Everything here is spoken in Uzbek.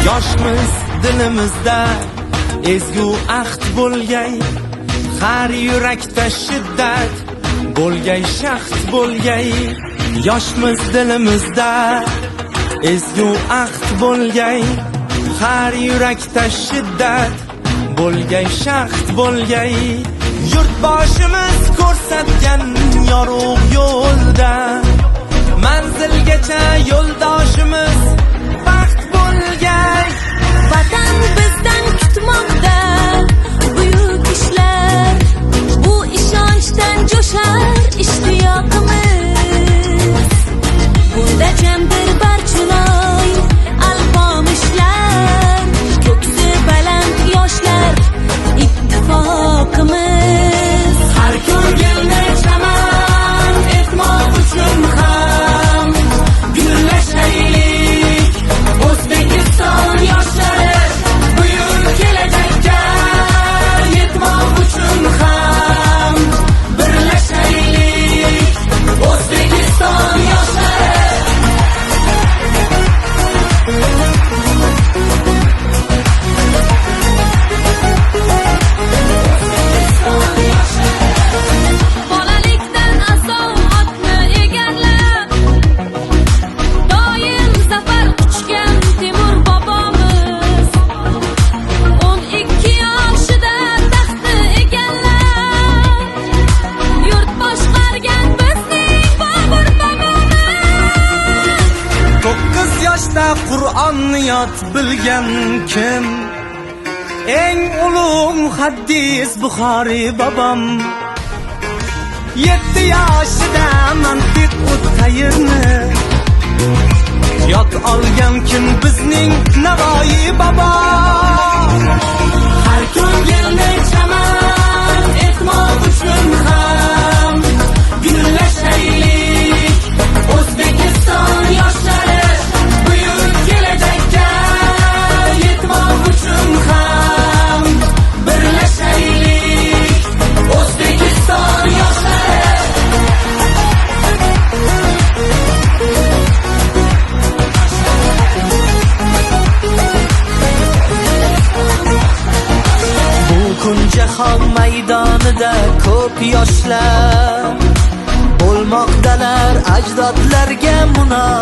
Yoshmiz, dilimizda ezgu ahd bo'lgay, har yurakda shiddat bo'lgay, shahd bo'lgay. Yoshmiz, dilimizda ezgu ahd bo'lgay, har yurakda shiddat bo'lgay, shahd bo'lgay. Yurtboshimiz ko'rsatgan yorug' yo'lda manzilgacha yo'ldoshimiz baxt bo'lgay. Vatan bizdan kutmoqda buyuk ishlar. Bu ishonchdan jo'shar ishtiyoqimiz. Bunda jamdir Barchunoy Alpomishlar, ko'ksi baland yoshlar ittifoqimiz. Har ko'ngilni chaman etmoq uchun ham gullashaylik. O'zbekiston yoshlari, buyuk kelajakka yetmoq uchun ham birlashaylik. O'zbekiston yoshlari. Bolalikdan asov otni egarlab, doim zafar quchgan Temur bobomiz 12 yoshida taxtni egallab, yurt boshqargan bizning Bobur bobomiz. 9 yoshda Qur'onni yod bilgan kim? Eng ulug' muhaddis Buxoriy bobom. 7 yoshida mantiq tayrni yod olgan kim? Bizning Navoiy bobo. Har ko'ngilni chaman etmoq uchun ham gullashaylik. O'zbekiston yoshlari, buyuk kelajakka yetmoq uchun ham birlashaylik. O'zbekiston yoshlari. Bu kun jahon maydonida ko'p yoshlar bo'lmoqdalar ajdodlarga munosib.